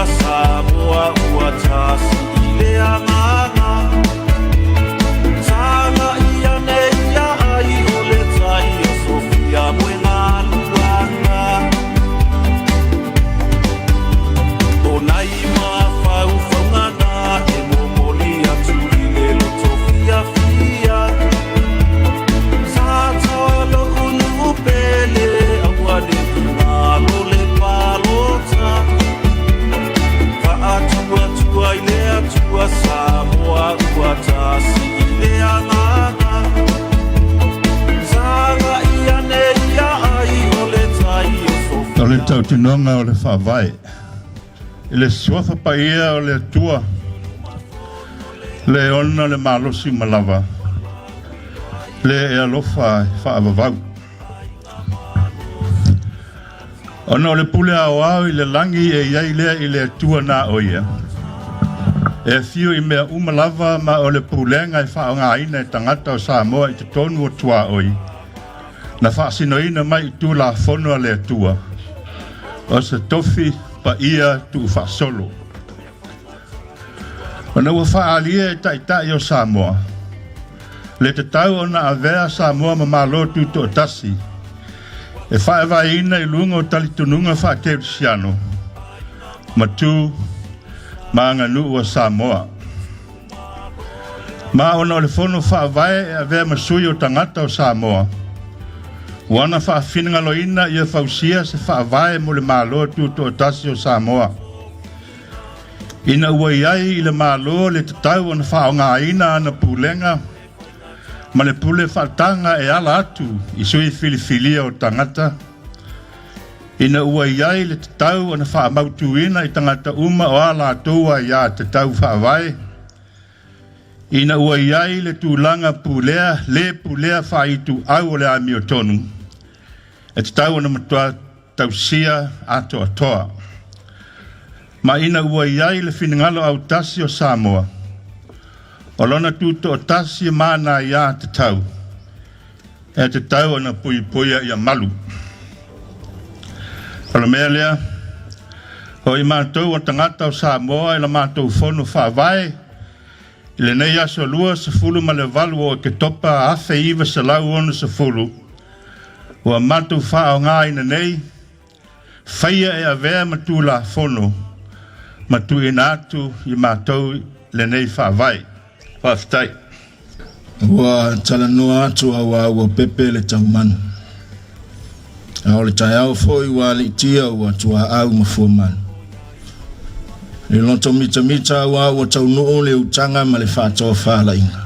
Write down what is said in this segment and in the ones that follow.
Atua Samoa ua tasi i le agaga Sagai ane ia ai o le tai o Sofia Moegaluaga O nai mafaufauga na e momoli atu i le loto fiafia Sa lou nuu pele aua le galo le palota Faatuatua i le Atua Samoa ua tasi i le agaga Sagai ane ia ai o le tai o O le Sofia tautinoga o le Faavae i le Suafa Paia o le Atua, le ona le malosi uma lava, le e alofa e faavavau. Ona o le pule aoao i le lagi e i ai lea i le Atua na o ia, e afio i mea uma lava ma o le pulega e faaaogaina e tagata o Samoa i totonu o tuaoi, na faasinoina mai i Tulafono a le Atua, o se tofi paia tuufaasolo. Ona ua faaalia e Taitai o Samoa le tatau ona avea Samoa ma Malo Tutoatasi e faavaeina i luga o talitonuga faakerisiano ma tu ma aganuu a Samoa. Ma ona o le Fono Faavae e avea ma sui o tagata o Samoa, ua na faafinagaloina ia fausia se faavae mo le Malo Tutoatasi o Samoa. Ina ua i ai i le Malo le tatau ona faaaogaina ana pulega ma le pule faataga e ala atu i sui filifilia o tagata, ina ua i ai le tatau ona faamautuina i tagata uma o a latou aiā tatau faavae, ina ua i ai le tulaga pulea le pulea faaituau o le amiotonu, e tatau ona matua tausia atoatoa. Ma ina ua i ai le finagalo autasi o Samoa, o lona tutoatasi ma ana aiā tatau, e tatau ona puipuia ia malu. O le mea lea, o i matou o tagata o Samoa i la matou fono faavae i lenei aso 28 o Oketopa 1960, ua matou faaaogaina nei, faia e avea ma Tulafono ma tuuina atu i matou lenei faavae. Faafetai. Ua talanoa atu auā ua pepe le taumanu. A o le taeao foi ua aliitia ua tuaau ma fuamanu. Le loto mitamita auā ua taunuu le utaga ma le faatofalaiga.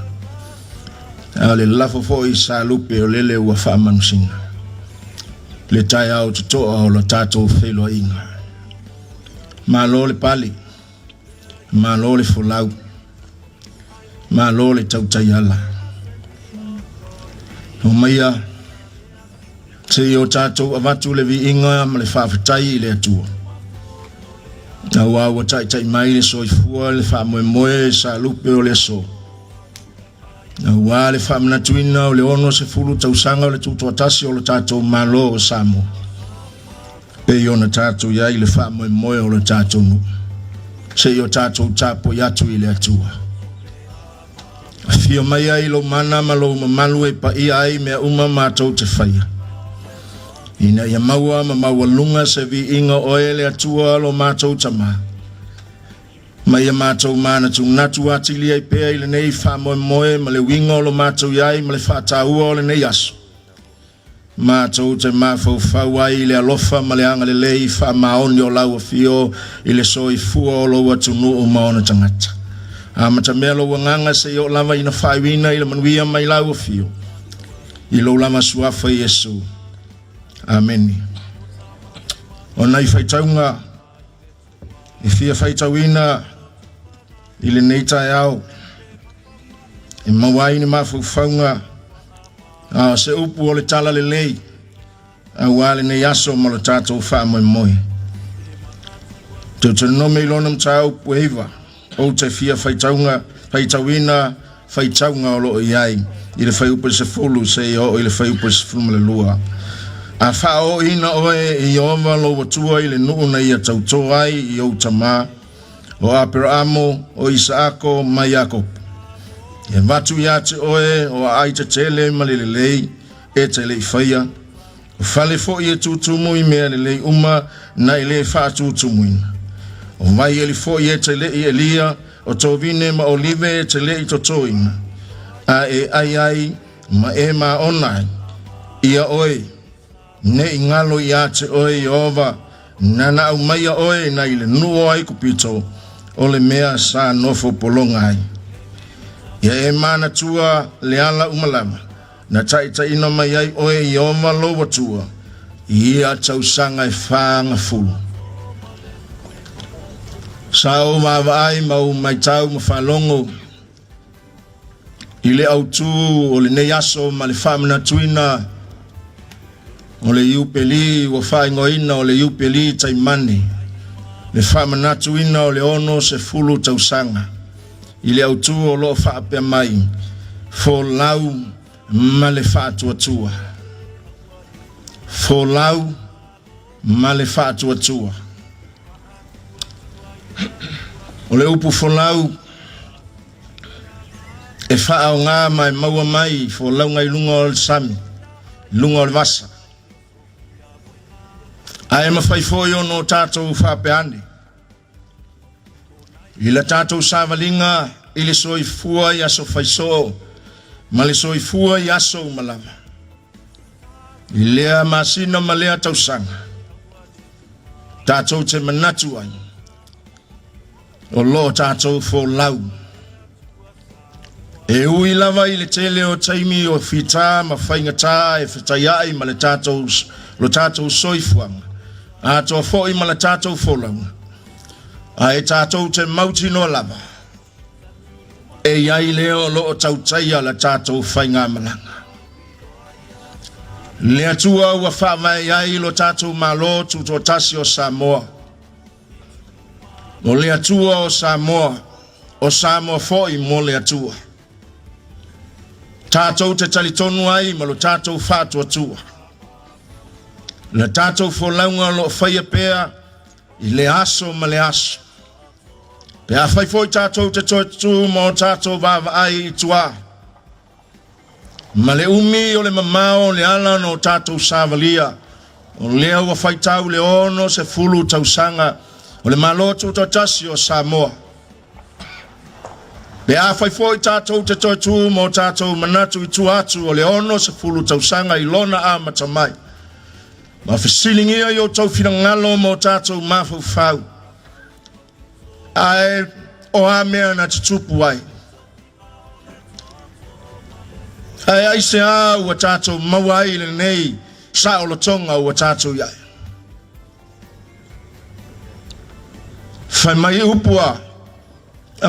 A o le lafo foi i salupe o lele ua faamanusina. Le taeao totoa o la tatou feiloaiga. Malo le pale. Malo le folau. Malo le tautaiala. Omaia, se i o tatou avatu le viiga ma le faafetai i le Atua. Auā ua taitai mai le soifua le faamoemoe salupe o le aso. Auā le faamanatuina o le 60 tausaga o le tutoatasi o lo tatou Malo o Samoa, pei ona tatou i ai le faamoemoe o lo tatou nuu, se i o tatou tapuai atu i le Atua. Afio mai ai lou mana ma lou mamalu e paia ai mea uma matou te faia, ina ia maua ma maualuga se viiga o oe le Atua lo matou Tama, Ma ia matou manatunatu atili ai pea i lenei faamoemoe ma le uiga o lo matou i ai ma le faataua o lenei aso, matou te mafaufau ai i le alofa ma le agalelei faamaoni o lau Afio i le soifua o lou atunuu ma ona tagata. Amatamea lou agaga se i oo lava ina faaiuina i le manuia mai lau Afio, i lou lava Suafa Iesu. Amene. O nai faitauga E fia faitauina i lenei taeao e maua ai ni mafaufauga a o se upu o le tala lelei aua lenei aso ma lo tatou faamoemoe. Deuteronome i lona mataupu e 9, ou te fia faitauga, faitauina faitauga o lo o i ai i le fuaiupu e 10 seia oo i le fuaiupu e 12. A faaooina oe e Ieova lou Atua i le nuu na ia tautō ai i ou tamā, o Aperaamo, o Isaako ma Iakopo, e avatu iā te oe o aai tetele ma le lelei e te le i faia, o fale foi e tutumu i mea lelei uma na e le faatutumuina, o vaieli foi e te le i elia, o tovine ma olive e te le i totoina, a e ai ai ma e maona ai ia oe, ne i galo iā te oe Ieova, nana aumaia oe nai le nuu o Aikupito, o le mea sa nofo pologa ai. Ia e manatua le ala uma lava, na taitaiina mai ai oe e Ieova lou Atua, i ia tausaga e 40. Sa ou vaavaai ma ou maitau ma faalogo, I le autū o lenei aso ma le faamanatuina o le Iupeli ua faaigoaina o le Iupeli Taimane, le faamanatuina o le 60 tausaga i le autū o lo o faapea mai, Folau ma le Faatuatua. Folau ma le Faatuatua. O le upu folau e faaaoga ma e maua mai i folauga i luga o le sami, i luga o le vasa. Ae mafai foi ona o tatou faapea ane, i la tatou savaliga i le soifua i aso faisoo ma le soifua i aso uma lava. I lea masina ma lea tausaga, tatou te manatu ai, o lo o tatou folau. E ui lava i le tele o taimi o fitā ma faigatā e fetaiaʻi ma le tatou, lo tatou soifuaga, atoa foi ma la tatou folauga, ae tatou te mautinoa lava, e i ai lea o lo o tautaia la tatou faigamalaga. Le Atua ua faavae ai lo tatou Malo Tutoatasi o Samoa, O le Atua o Samoa, o Samoa foi mo le Atua. Tatou te talitonu ai ma lo tatou faatuatua. La tatou folauga o lo o faia pea i le aso ma le aso. Pe afai foi tatou te toe tutū ma o tatou vaavaai i tuā, Ma le umi o le mamao o le ala na o tatou savalia, o lea ua faitau le 60 tausaga o le Malo Tutoatasi o Samoa. Pe afai foi tatou te toe tu ma o tatou manatu i tua atu o le 60 tausaga i lona amata mai, ma fesiligia i outou finagalo ma o tatou mafaufau, ae o a mea na tutupu ai? Ae aisea ua tatou maua ai lenei saolotoga ua tatou i ai? Fai mai upu a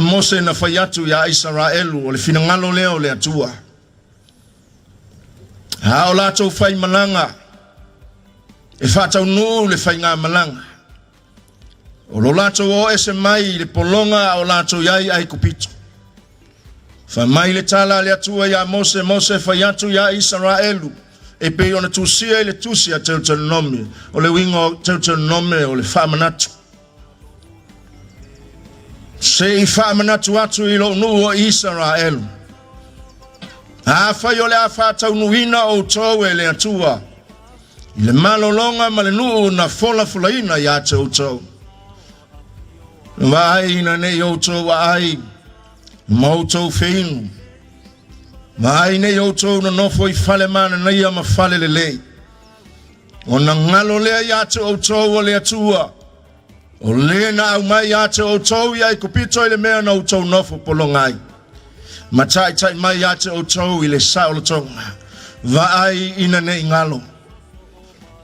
Mose na fai atu iā Isaraelu, o le finagalo lea o le Atua. A o latou faimalaga e faataunuu le faigamalaga, O lo latou o ese mai i le pologa a o latou i ai i Aikupito. Fai mai le tala a le Atua iā Mose, Mose fai atu iā Isaraelu, e pei ona tusia i le tusi a Teuteronome, o le uiga o Teuteronome o le faamanatu. Se i faamanatu atu i lou nuu o Isaraelu, afai o le a faataunuuina outou e le Atua, I le malologa ma le nuu na folafolaina iā te outou. Vaai ina nei outou aai ma outou feinu. Vaai nei outou nonofo i fale mananaia ma fale lelei. Ona galo lea iā te outou o le Atua, o le na aumai iā te outou i Aikupito i le mea na outou nofo pologa ai, ma taitai mai iā te outou i le saolotoga. Vaai ina nei galo.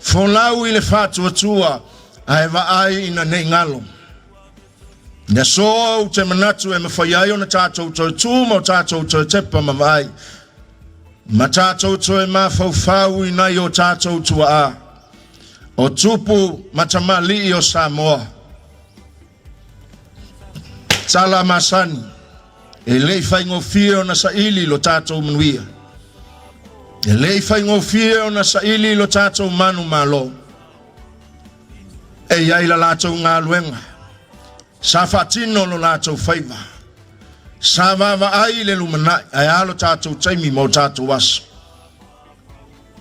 Folau i le faatuatua, ae vaai ina nei galo. I aso ou te manatu e mafai ai ona tatou toe tū ma o tatou toe tepa ma vaai, ma tatou toe mafaufau i nai o tatou tuaa, o tupu ma tamalii o Samoa. Tala masani, e le i faigofie ona saili lo tatou manuia. E le i faigofie ona saili lo tatou manumalo. E i ai la latou galuega, sa faatino lo latou faiva, sa vaavaai i le lumanai, ae a lo tatou taimi ma o tatou aso.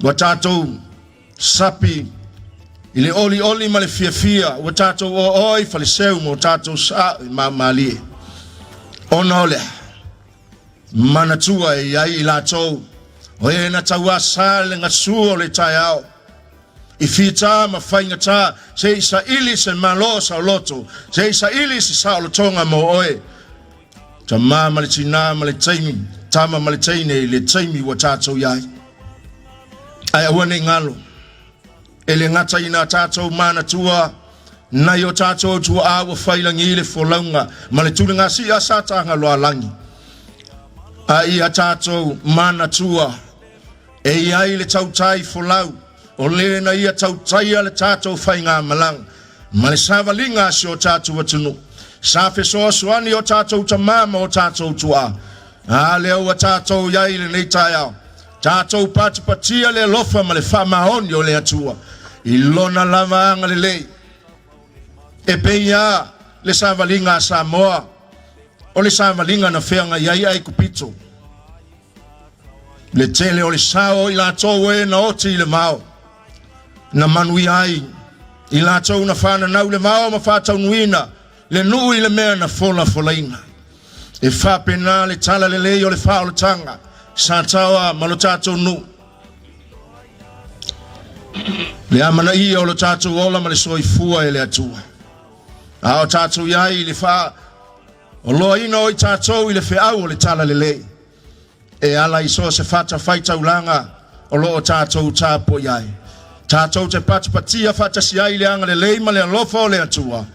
Ua tatou sapi i le olioli ma le fiafia, ua tatou oaoa i faleseu ma o tatou saao i mamalie. Ona o le a? Manatua e i ai i latou o e na tauasa le gasu o le taeao, i fita ma faigata, se i saili se malo saoloto, se i saili se saolotoga mo oe, tamā ma le tinā ma le taimi, tama ma le teine i le taimi ua tatou i ai. Ae aua ne i galo, e le gata ina tatou manatua nai o tatou tuaa ua failagi le folauga ma le tuligasia sa tagaloalagi, a ia tatou manatua e i ai le tautai folau o le na ia tautaia le tatou faigamalaga ma le savaliga a si o tatou atunuu. Sa fesoasoani o tatou tamā ma o tatou tuaa, a lea ua tatou i ai i lenei taeao, tatou patipatia le alofa ma le faamaoni o le Atua i lona lava agalelei. E pei lava le savaliga a Samoa, o le savaliga na feagai ai Aikupito. Le tele o le sao o i latou e na oti i le vao, na manuia ai i latou na fananau le vao ma faataunuina le nuu i le mea na folafolaina. E faapena le tala lelei o le faaolataga sa taoa ma lo tatou nuu. Le amanaia o lo tatou ola ma le soifua e le Atua. A o tatou i ai i le faaoloaina o i tatou i le feau o le tala lelei, e ala i so o se fatafaitaulaga o lo o tatou tapuai ai. Tatou te patipatia faatasi ai le agalelei ma le alofa o le Atua,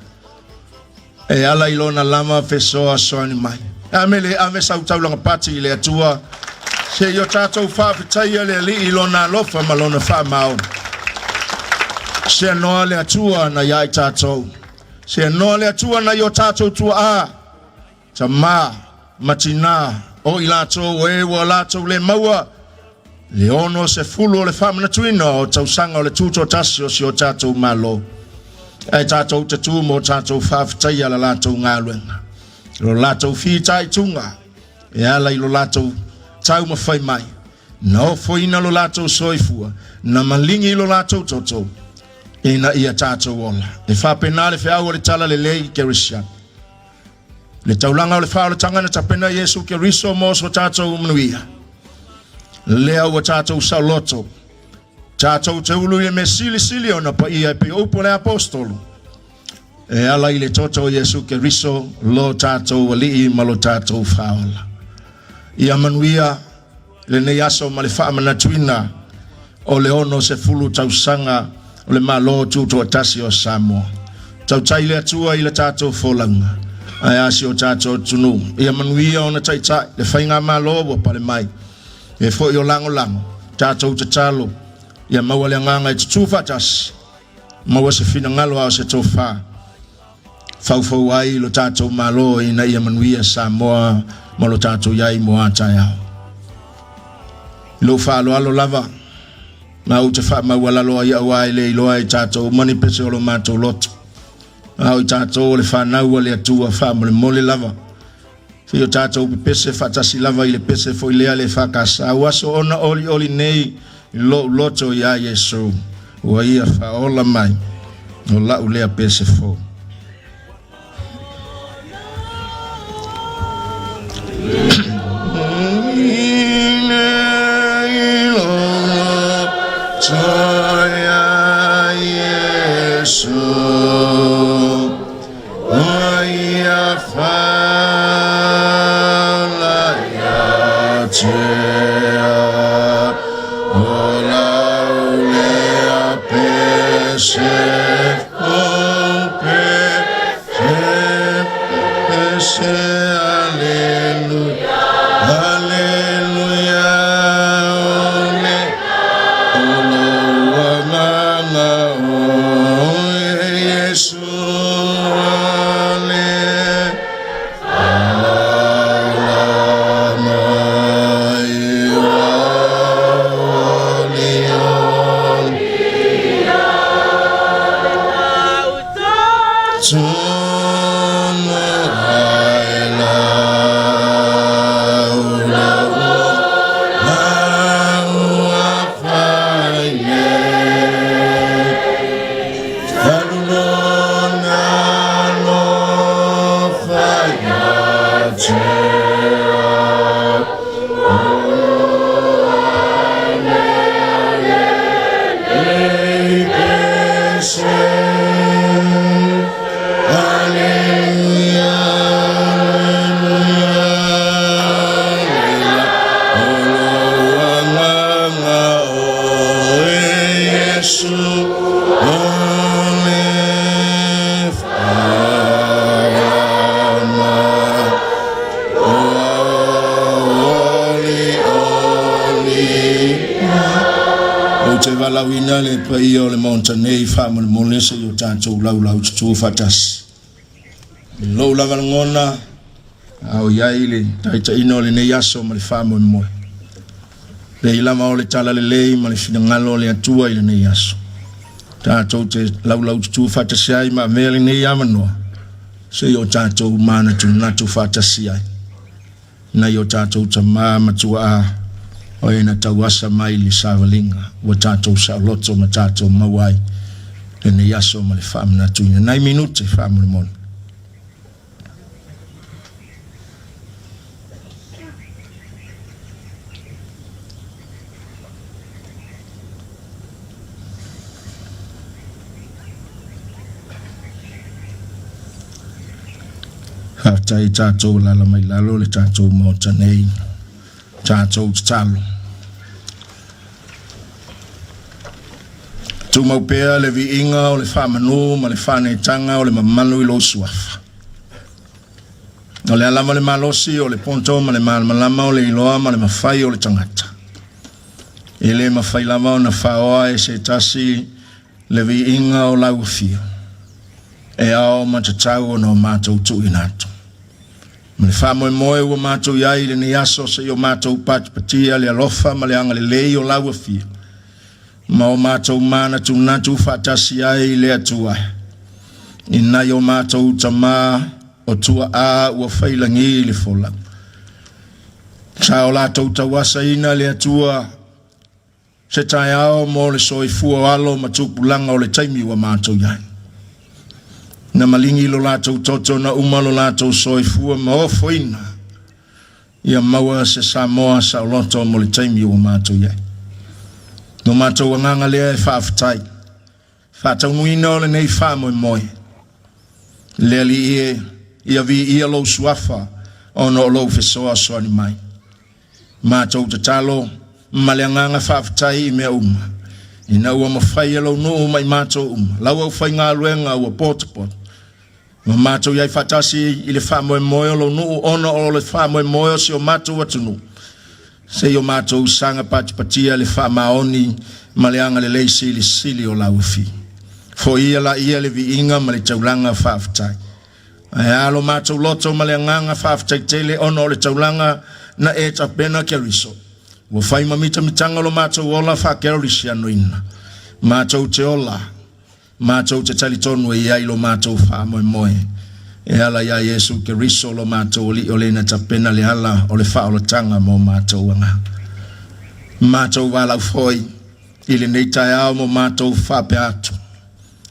e ala i lona lava fesoasoani mai. Ame le ave sau taulaga pati i le Atua, se i o tatou faafetaia le Alii i lona alofa ma lona faamaoni. Seanoa le Atua na ia i tatou. Seanoa le Atua na i o tatou tuaa, tamā ma tinā, o i latou o e ua latou le maua le 60 o le faamanatuina o tausaga o le tutoatasi o si o tatou Malo. Ae tatou te tu mo tatou faafetaia la latou galuega, lo latou fitaituga e ala i lo latou taumafai mai, na ofoina lo latou soifua, na maligi lo latou toto, ina ia tatou ola. E faapena le feau o le tala lelei kerisiano. Le taulaga o le faaolataga na tapena Iesu Keriso mo so tatou manuia. Lea ua tatou saoloto, tatou te ulu i le mea silisili ona paia e pei o upu a le apostolo, e ala i le toto o Iesu Keriso lo tatou Alii ma lo tatou Faaola. Ia manuia lenei aso ma le faamanatuina o le 60 tausaga o le Malo Tutoatasi o Samoa. Tautai le Atua i le tatou folauga, ae a si o tatou atunuu. Ia manuia ona taitai le faigamalo ua pale mai. E foi o lagolago, tatou tatalo, ia maua le agaga e tutū faatasi, maua se finagalo a o se tofa. Faufau ai lo tatou Malo ina ia manuia Samoa ma lo tatou i ai mo a taeao. I lou faaaloalo lava, ma ou te faamaualalo ai aua e le iloa e tatou uma ni pese o lo matou loto. A o i tatou o le fanau a le Atua faamolemole lava. Se i o tatou pepese faatasi lava i le pese foi lea le EFKS. Ua aso ona olioli nei i lou loto iā Iesu, ua ia faaola mai, o la'u lea pese fou. Ou te valaauina le paia o le Maota nei faamolemole se i o tatou laulau tutū faatasi. I lou lava lagona, a o i ai le taitaiina o lenei aso ma le faamoemoe. Pei lava o le talalelei ma le finagalo o le Atua i lenei aso. Tatou te laulaututu faatasi ai ma avea lenei avanoa se i o tatou manatunatu faatasi ai nai o tatou tama ma tuaa o e na tauasa mai le savaliga ua tatou saoloto ma tatou maua ai lenei aso ma le faamanatuina. Nai minute faamolemole. Faafetai i tatou lala mai lalo le tatou maota nei, tatou tatalo. Tumau pea le viiga o le faamanu ma le faaneetaga o le mamalu i lou suafa. O le a lava le malosi o le poto ma le malamalama o le iloa ma le mafai o le tagata. E le mafai lava ona faoa e se tasi le viiga o lau afio, e ao ma tatau ona o matou tuuina atu. Ma le faamoemoe ua matou i ai i lenei aso seia o matou patipatia le alofa ma le agalelei o lau afio, ma o matou manatunatu faatasi ai i le Atua, i nai o matou tama o tuaa ua failagi i le folau. Sa o latou tauasaina le Atua se taeao mo le soifua o alo ma tupulaga o le taimi ua matou i ai. Na maligi lo latou toto na uma lo latou soifua ma ofoina ia maua se Samoa saoloto mo le taimi ua matou i ai. No matou agaga lea e faafetai, faataunuina o lenei faamoemoe. Le Alii e, ia viia lou suafa ona o lou fesoasoani mai. Matou tatalo ma le agaga faafetai i mea uma, ina ua mafai e lou nuu ma i matou uma, lau aufaigaluega ua potopoto, ma matou i ai faatasi i le faamoemoe o lou nuu ona o le faamoemoe o si o matou atunuu, seia o matou saga patipatia le faamaoni ma le agalelei silisili o lau Afio. Foia laia le viiga ma le taulaga faafetai. Ae a lo matou loto ma le agaga faafetai tele ona o le taulaga na e tapena Keriso, ua fai ma mitamitaga lo matou ola faa-Kerisianoina. Matou te ola, matou te talitonu e i ai lo matou faamoemoe e ala iā Iesu Keriso lo matou Alii o le na tapena le ala o le faaolataga mo matou agaga. Matou valaau foi i lenei taeao mo matou faapea atu.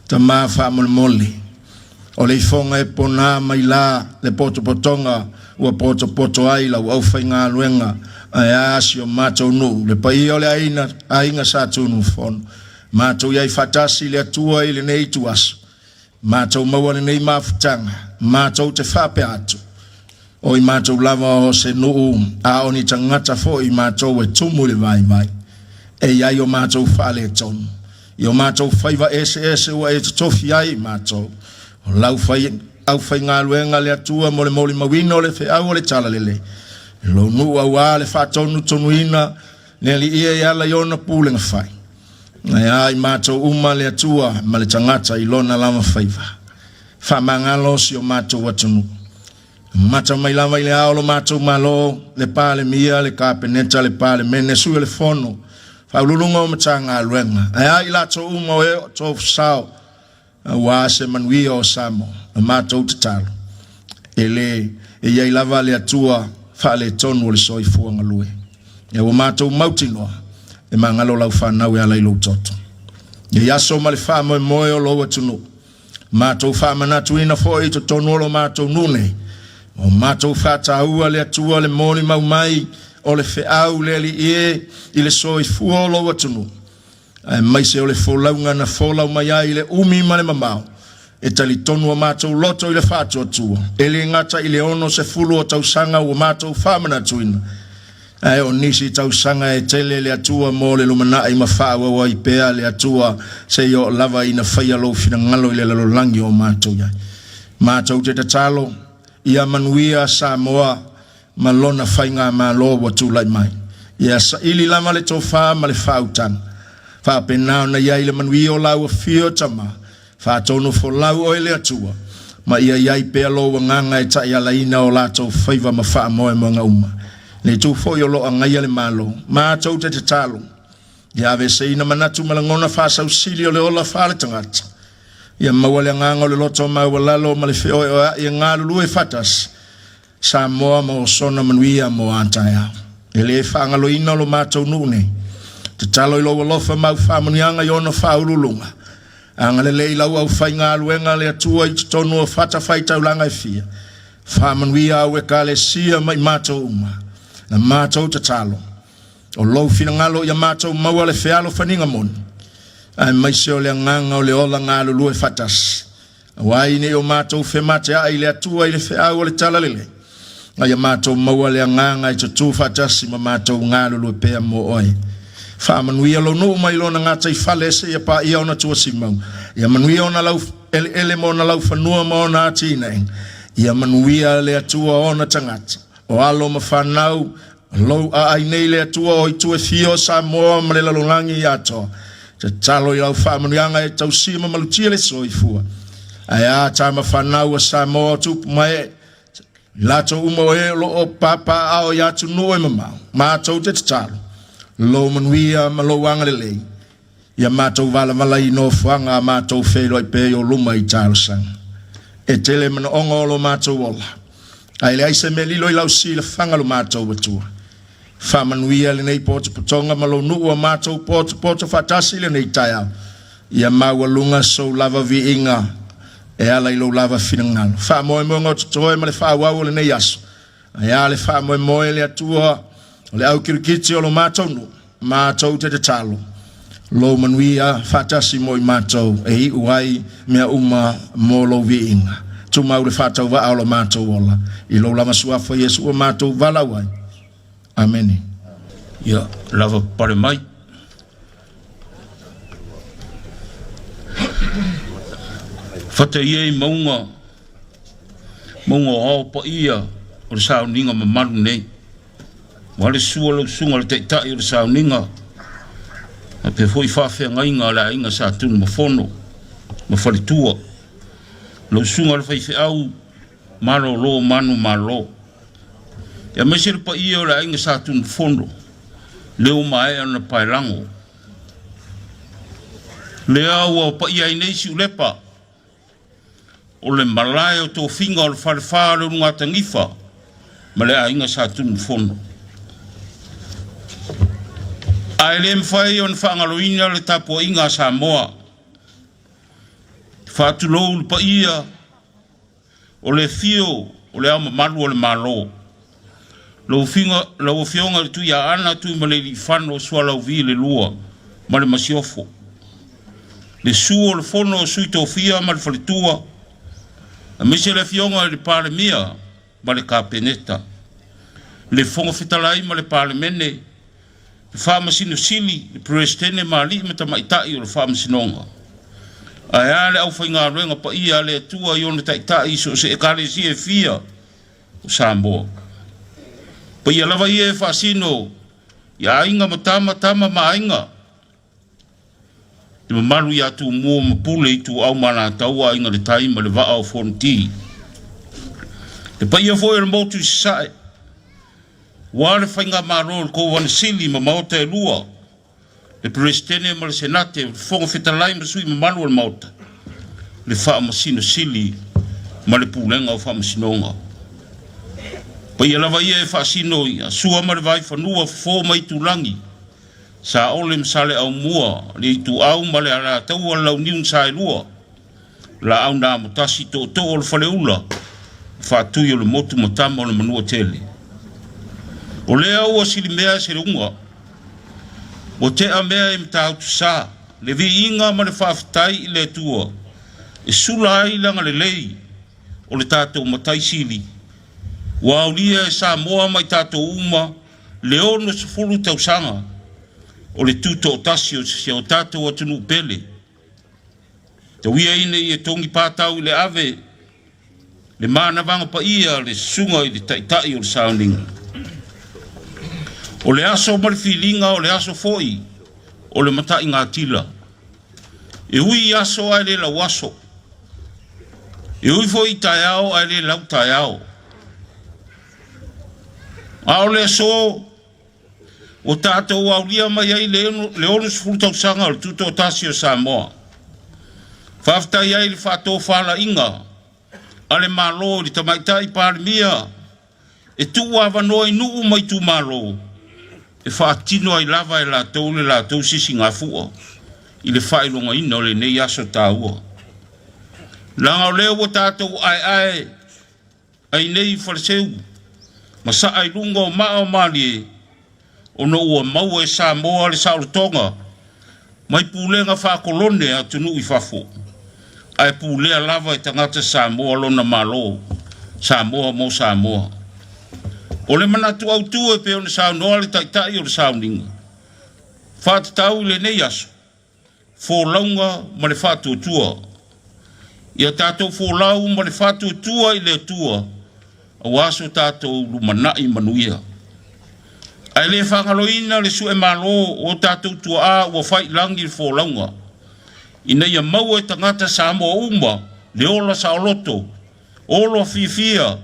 Tama faamolemole, o le ifoga e pona mai la le potopotoga ua potopoto ai lau aufaigaluega ae a si o matou nuu, le paia o le aina, aiga Sa Tunumafono. Matou i ai faatasi i le Atua i lenei ituaso. Matou maua lenei mafutaga, matou te faapea atu, O i matou lava o se nuu, a o ni tagata foi matou e tumu i le vaivai. E i ai o matou faaletonu, i o matou faiva eseese ua e totofi ai i matou. O lau fai, aufaigaluega le Atua mo le molimauina o le feau o le Talalelei, i lou nuu auā le faatonutonuina le Alii e ala i ona pulega fai. Ae a i matou uma le Atua ma le tagata i lona lava faiva. Faamagalo si o matou atunuu. Amata mai lava i le ao lo matou Malo, le Palemia, le Kapeneta, le Palemene, Sui o le Fono, Faauluuluga o Matagaluega, ae a i latou uma o e o tofusao aua se manuia o Samoa. A matou tatalo, e le e i ai lava le Atua faaletonu o le soifua galue. Ia ua matou mautinoa e magalo lau fanau e ala i lou toto. Nei aso ma le faamoemoe o lou atunuu, Matou faamanatuina foi i totonu o lo matou nuu nei. Ua matou faataua le Atua le molimau mai o le feau le Alii e i le soifua o lou atunuu, aemaise o le folauga na folau mai ai i le umi ma le mamao. E talitonu o matou loto i le faatuatua, e le gata i le 60 o tausaga ua matou faamanatuina, ae o nisi tausaga e tele le Atua mo le lumanai ma faaauau ai pea le Atua seia oo lava ina faia lou finagalo i le lalolagi o matou i ai. Matou te tatalo ia manuia Samoa ma lona faigamalo ua tulai mai. Ia saili lava le tofa ma le faautaga, faapena ona i ai le manuia o lau afio Tama, faatonufolau oe le Atua, ma ia i ai pea lou agaga e taialaina o latou faiva ma faamoemoega uma. Le itu foi o lo o agaia le Malo, matou te tatalo, ia aveeseina manatu ma lagona faasausili o le ola faaletagata, ia maua le agaga o le loto maualalo ma le feoeoea'i e galulue faatasi, Samoa ma osona manuia mo a taeao. E le faagaloina lo matou nuu nei. Tatalo i lou alofa ma au faamanuiaga i ona faauluuluga. Agalelei lau aufaigaluega le Atua i totonu o fatafaitaulaga e fia. Faamanuia au Ekalesia ma i matou uma. Na matou tatalo, o lou finagalo ia matou maua le fealofaniga moni, aemaise o le agaga o le ola galulue faatasi. Aua ai ne i o matou femateai i le Atua i le feau o le talalelei, a ia matou maua le agaga e tutū faatasi ma matou galulue pea mo Oe. Faamanuia lou nuu mai lona gataifale seia paia ona tuasimauga. Ia manuia ona laueleele ma ona laufanua ma ona atinaega. Ia manuia le Atua ona tagata. O alo ma fanau, lou aai nei le Atua o itu e fia o Samoa ma le lalolagi atoa. Tatalo i lau faamanuiaga e tausia ma malutia le soifua. Ae a tama fanau a Samoa o tupu ma ee, i latou uma o e o lo o papaaao i atunuu e mamao, matou te tatalo, lou manuia ma lou agalelei, Ia matou valavala i nofoaga a matou feiloai pea i o luma i talosaga. E tele manaoga o lo matou ola, ae leai se mea lilo i lau silafaga lo matou Atua. Faamanuia lenei potopotoga ma lou nuu a matou potopoto faatasi i lenei taeao. Ia maualuga sou lava viiga e ala i lou lava finagalo. Faamoemoega o totoe ma le faaauau o lenei aso. Ae a le faamoemoe le Atua o le au kirikiti o lo matou nuu, matou te tatalo, lou manuia faatasi mo i matou e iu ai mea uma mo lou viiga. Tumau le faatauvaa o lo matou ola, i lou lava suafa Iesu ua matou valaau ai. Amene. Ia lava pale mai. Fata ia i mauga mauga o ao paia o le sauniga mamalu nei. Ua le sua lau susuga le taitai o le sauniga, faapea foi faafeagaiga a le aiga Sa Tunumafono ma faletua. Lau susuga le faifeau malolo manumalo. Aemaise le paia o le aiga Sa Tunumafono, lea ua maea ona paelago. Lea ua paia ai nei Siulepa, o le malae o tofiga o le falefa o le Ulugatanifa ma le aiga Sa Tunumafono. Ae le mafai ona faagaloina le tapuaiga a Samoa. Faatulou le paia o le afio o le Ao Mamalu o le Malo, lau Afioga i le Tuiaana Tuimalealiifano Sualauvi le Lua ma le Masiofo, le susu o le Fono o Sui Tofia ma le Faletua, aemaise le Afioga i le Palemia ma le Kapeneta, le Fofoga Fetalai ma le Palemene, le Faamasino Sili, le Peresetene ma alii ma tamaitai o le Faamasinoga. Ae a le aufaigaluega paia a le Atua i ona taitai i so o se Ekalesia e fia o Samoa. Paia lava ia e faasino i aiga ma tama, tama ma aiga, le mamalu ia Tumua ma Pule, Ituau ma Alataua, Aiga i le Tai ma le Vaa o Fonoti. Le paia foi o le motu i Sasae, ua le faigamalo o le Kovana Sili ma Maota e lua, le Peresetene ma le Senate, le Fofoga Fetalai ma sui mamalu o le Maota, le Faamasino Sili ma le Pulega o Faamasinoga. Paia lava ia e faasino i Sua ma le Vaifanua, Fofo ma Itulagi, Saole ma Saleaaumua, le Ituau ma le Alataua, le Launiu na Saelua, Laau na Amotasi, Tootoo o le Faleula, Faatui o le motu ma tama o le manua tele. O lea ua silimea se leuga, ua tea mea i Matautu-sa, le viiga ma le faafetai i le Atua e sula ai le agalelei o le tatou Matai Sili, ua aulia e Samoa ma i tatou uma le 60 tausaga o le tutoatasi o si o tatou atunuu pele. Tau ia ina ia togi patau i le ave le manavaga paia a le susuga i le Taitai o le Sauniga. O le aso ma le filiga o le aso foi o le mataigatila. E ui i aso ae le lauaso. E ui foi i taeao ae le lau taeao. A o le aso ua tatou aulia mai ai le 60 tausaga o le tutoatasi o Samoa. Faafetai ai i le faatofalaiga a le Malo i le Tamaitai Palemia e tuuavanoa i nuu ma itumalo e faatino ai lava e latou le latou sisigafua i le faailogaina o lenei aso taua. Leaga o lea ua tatou aeae ai nei i Faleseu ma saa i luga o maa o malie ona ua maua e Samoa le saolotoga mai pulega faakolone a atunuu i fafo, ae pulea lava e tagata Samoa lona Malo, Samoa mo Samoa. O le manatu autu e pei ona saunoa le Taitai o le Sauniga, faatatau i lenei aso, folauga ma le faatuatua. Ia tatou folau ma le faatuatua i le Atua aua so tatou lumanai manuia. Ae le faagaloina le suemalo o tatou tuaa ua fai i lagi le folauga, ina ia maua e tagata Samoa uma le ola saoloto, ola fiafia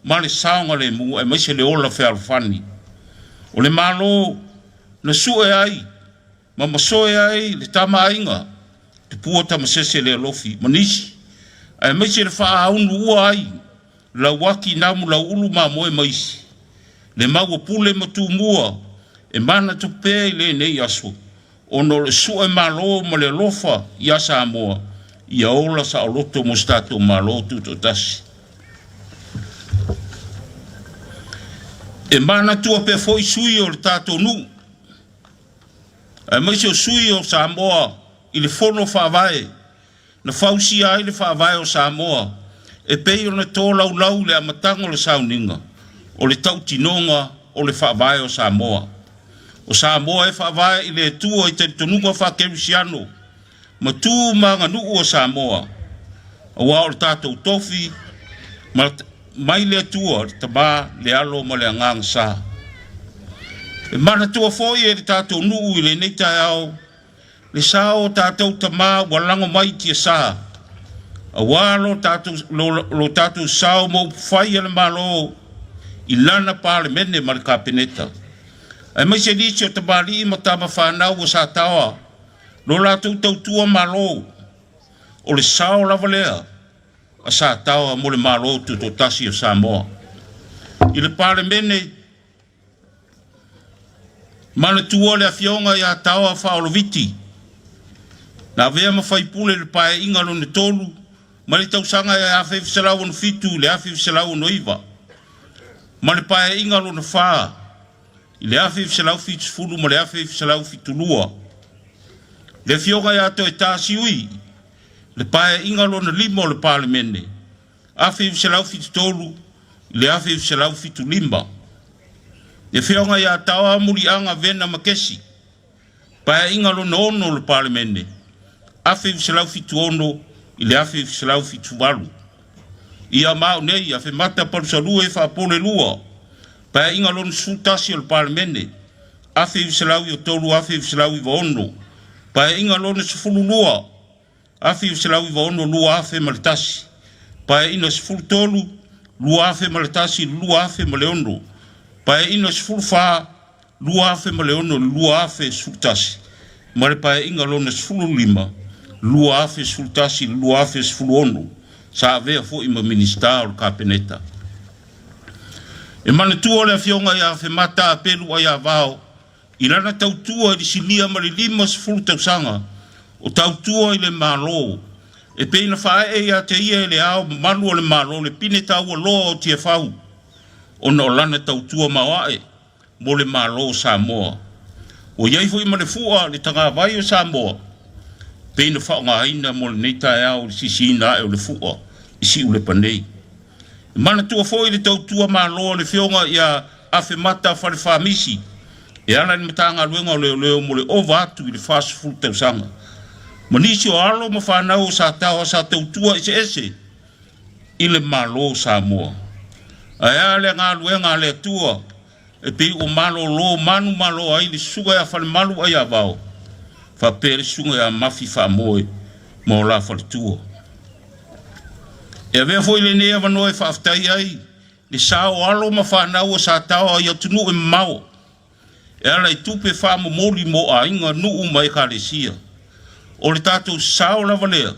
ma le saogalemu aemaise le ola fealofani. O le Malo na sue ai ma masoe ai le Tama Aiga, Tupua Tamasese le Alofi ma nisi, aemaise le faaaunu ai Lauaki Namu Lauulu Mamoe ma isi, le maua pule ma tumua e manatu pea i lenei aso, ona o le sue malo ma le alofa iā Samoa, ia ola saoloto mo se tatou Malo Tutoatasi. E manatua pea foi sui o le tatou nuu, aemaise o sui o Samoa i le Fono Faavae na fausia ai le Faavae o Samoa e pei ona tolaulau i le amataga o le sauniga o le tautinoga o le Faavae o Samoa. O Samoa e faavae i le Atua i talitonuga faakerisiano ma tu ma aganuu o Samoa, aua o le tatou tofi ma mai le Atua, le Tama, le Alo ma le Agaga Sa. E manatua foi e le tatou nuu i lenei taeao le sao o tatou tama ua lago mai i tiasa, aua lo tatou, lo, lo tatou sao ma upufai a le Malo i lana Palemene ma le Kapeneta, aemaise nisi o tamalii ma tama fanau ua sataoa lo latou tautua Malo. O le sao lava lea a Sataoa mo le Malo Tutoatasi o Samoa. I le Palemene, manatua le Afioga ia Taoa Faaoloviti, na avea ma faipule i le Paeaiga lona tolu mai le tausaga 1967 i le 1969 ma le Paeaiga lona fa i le 1970 ma le 1972. Le Afioga ia Toetā Siui, le Paeaiga lona lima o le Palemene, 1973 i le 1975. Le Afioga ia Taoa Muliaga Vena Makesi, Paeaiga lona ono o le Palemene, 1976 i le 1978. Ia ma au nei, Afemata Palusalue Faapolelua, Paeaiga lona 11 o le Palemene, 1993 1996, Paeaiga lona 12, 1996 2001, Paeaiga 13, 2001 i le 2006, Paeaiga 14, 2006 i le 2011, ma le Paeaiga lona 15, 2011 i le 2016, sa avea foi ma Minisita o le Kapeneta. E manatua le Afioga ia Afemata Apelu Aiavao i lana tautua i le silia ma le 50 tausaga o tautua i le Malo. E pei na faaee ia te ia e le Ao Mamalu o le Malo le pine taua loa o Tiafau ona o lana tautua maoae mo le Malo o Samoa. Ua i ai foi ma le fua le tagavai o Samoa pei na faaaogaina mo lenei taeao i le sisiina ae o le fua i Siulepa nei. E manatua foi le tautua malo a le Afioga ia Afemata Falefamisi e ala i le Matagaluega o Leoleo mo le ova atu i le 40 tausaga ma nisi o alo ma fanau o Sataoa sa tautua eseese i le Malo o Samoa. Ae a le galuega a le Atua e pei ua malolo manumalo ai le susuga ia Falemalu Aiavao faapea le susuga ia Mafi Faamoe ma o la faletua. E avea foi lenei avanoa e faafetai ai le sao alo ma fanau o Sataoa i atunuu e mamao e ala i tupe faamomoli mo aiga, nuu ma ekalesia. O le tatou sao lava lea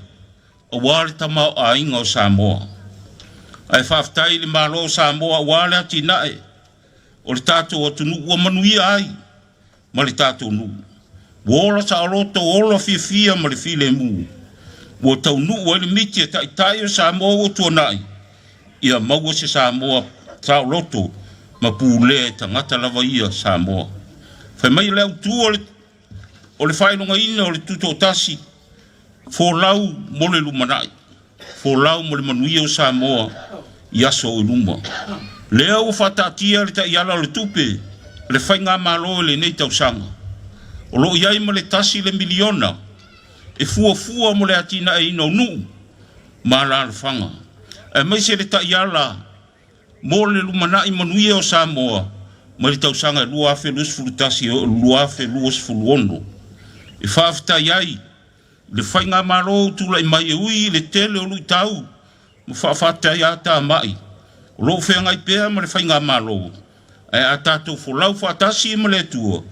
aua le tamaoaiga o Samoa. Ae faafetai i le Malo o Samoa aua le atinae o le tatou atunuu ua manuia ai ma le tatou nuu. Ua ola saoloto, ola fiafia ma le filemu. Ua taunuu ai le miti a taitai o Samoa ua tuanai, ia maua se Samoa saoloto ma pulea e tagata lava ia Samoa. Fai mai le autu o le faailogaina o le tutoatasi, folau mo le lumanai, folau mo le manuia o Samoa i aso o i luma. Lea ua faataatia le taiala o le tupe a le Faigamalo i lenei tausaga. O lo o i ai ma le tasi le miliona e fuafua mo le atinaeina o nuu ma alaalafaga, aemaise le taiala mo le lumanai manuia o Samoa mai le tausaga e 2021 e oo i le 2026. E faafetai ai i le Faigamalo ua tulai mai e ui i le tele o luitau ma faafataiatamai o lo o feagai pea ma le Faigamalo, ae a tatou folau faatasi ma le Atua,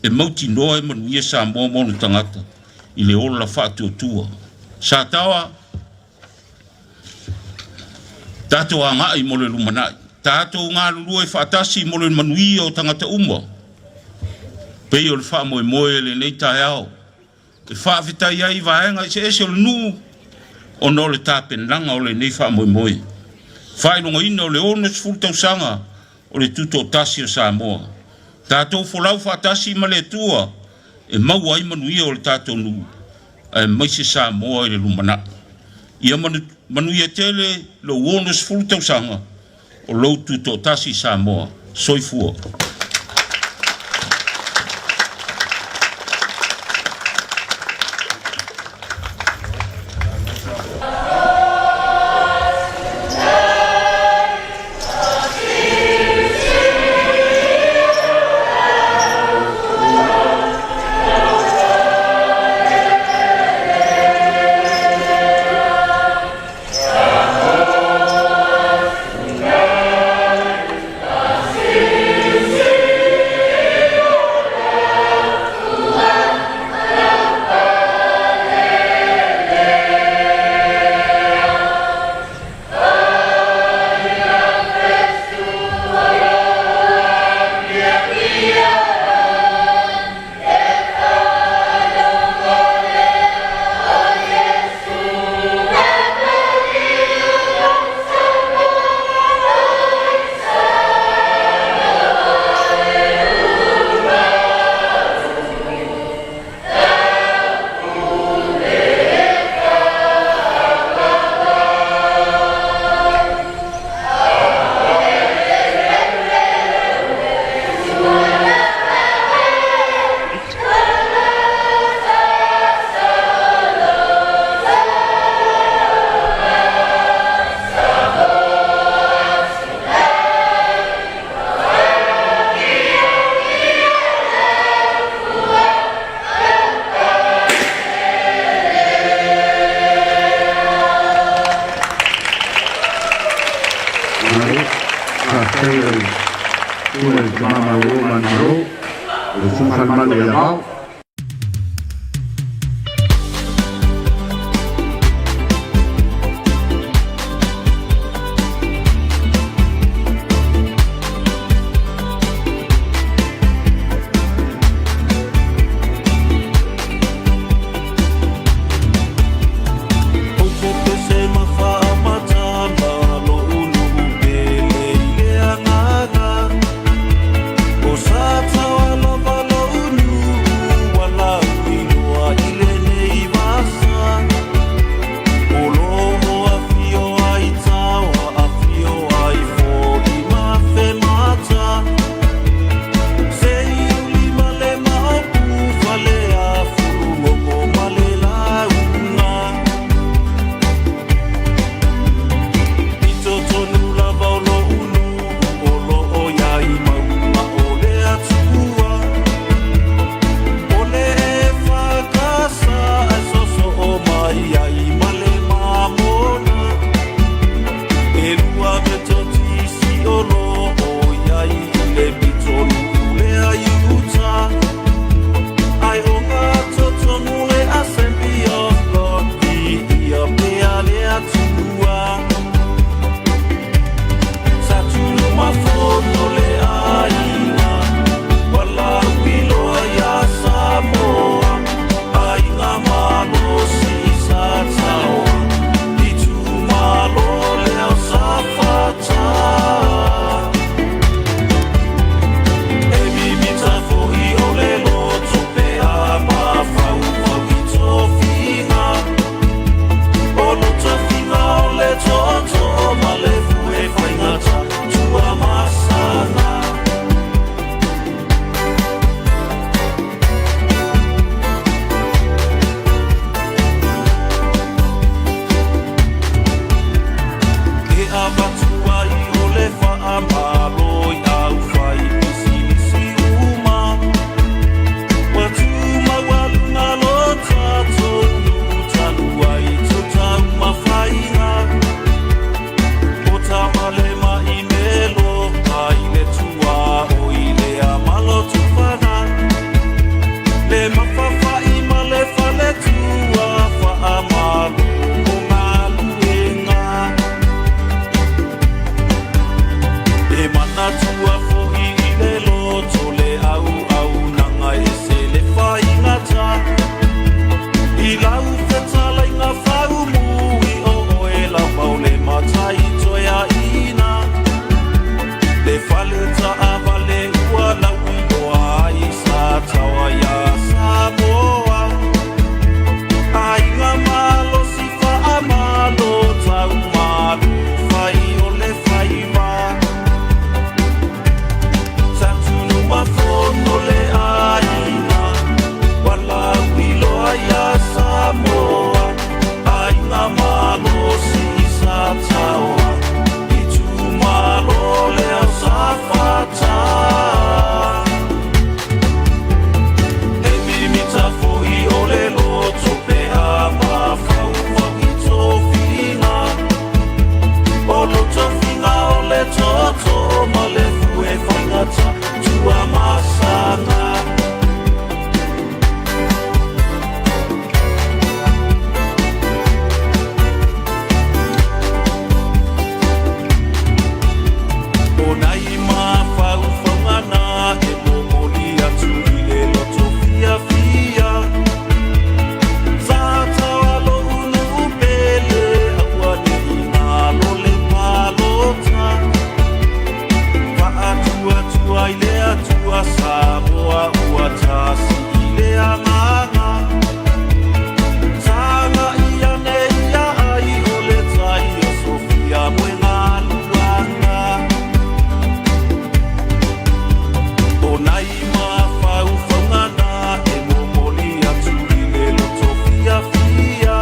e mautinoa e manuia Samoa ma ona tagata i le ola faatuatua. Sataoa, tatou agai mo le lumanai, tatou galulue faatasi mo le manuia o tagata uma, pei o le faamoemoe i lenei taeao e faafetai ai i vaega eseese o le nuu ona o le tapenaga o lenei faamoemoe. Faailogaina o le 60 tausaga o le Tutoatasi o Samoa. Tatou folau faatasi ma le Atua e maua ai manuia o le tatou nuu aemaise Samoa i le lumanai. Ia manuia tele lou 60 tausaga o lou Tutoatasi Samoa. Soifua. Malo, faafetai i lau Susuga i le Tama Malolo Manumalo, lau Susuga Falemanu Aiavao. Faamalo i au fai pisinisi uma. Ua tumaualuga lo tatou nuu talu ai taumafaiga. O Tamalemaimelo ai le tua o i le amalo tufana. Le mafafai ma le faletua faamalo mo galuega. E manatua fo'i i le loto le auaunaga e se le faigata. I lau fetalaiga faumui o oe lava o le matai toeaina. Le fale taavale ua lauiloa ai Sataoa iā Samoa. Aiga malosi faamalo taumalo fai o le faiva. Satunumafono le aiga ua lauiloa iā Samoa. Aiga malosi i Sataoa itumalo lea o Safata. E mimita fo'i o le loto pe a mafaufau i tofiga. O lo tofiga o le toto ma le fue faigata tuamasaga. O nai mafaufauga na e momoli atu i le loto fiafia. Sa taoa lo'u nuu pele aua ne'i galo le palota. Faatuatua i le Atua Samoa ua tasi i le agaga. Taga'i ane ia ai o le tai o Sofia Moegaluaga. O nai mafaufauga na e momoli atu i le loto fiafia.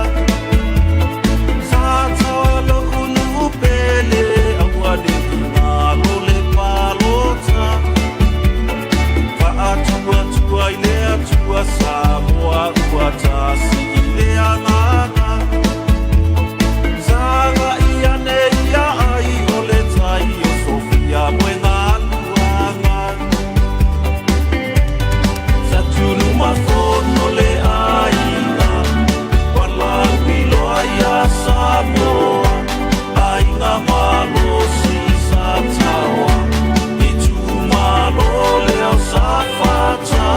Sa taoa lo'u nuu pele aua ne'i galo le palota. Faatuatua i le Atua Samoa ua tasi i le agaga. Taga'i ane ia ai o le tai o Sofia Moegaluaga. Satunumafono le aiga ua lauiloa iā Samoa. Aiga malosi i Sataoa itumalo lea o Safata.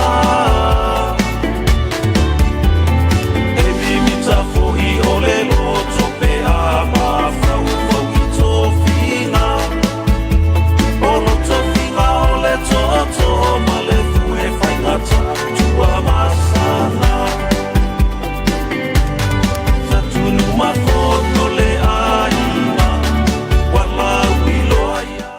E mimita fo'i o le loto pe a mafaufau i tofiga. O lo tofiga o le toto ma le fue faigata tuamasaga. Satunumafono le aiga ua lauiloa iā.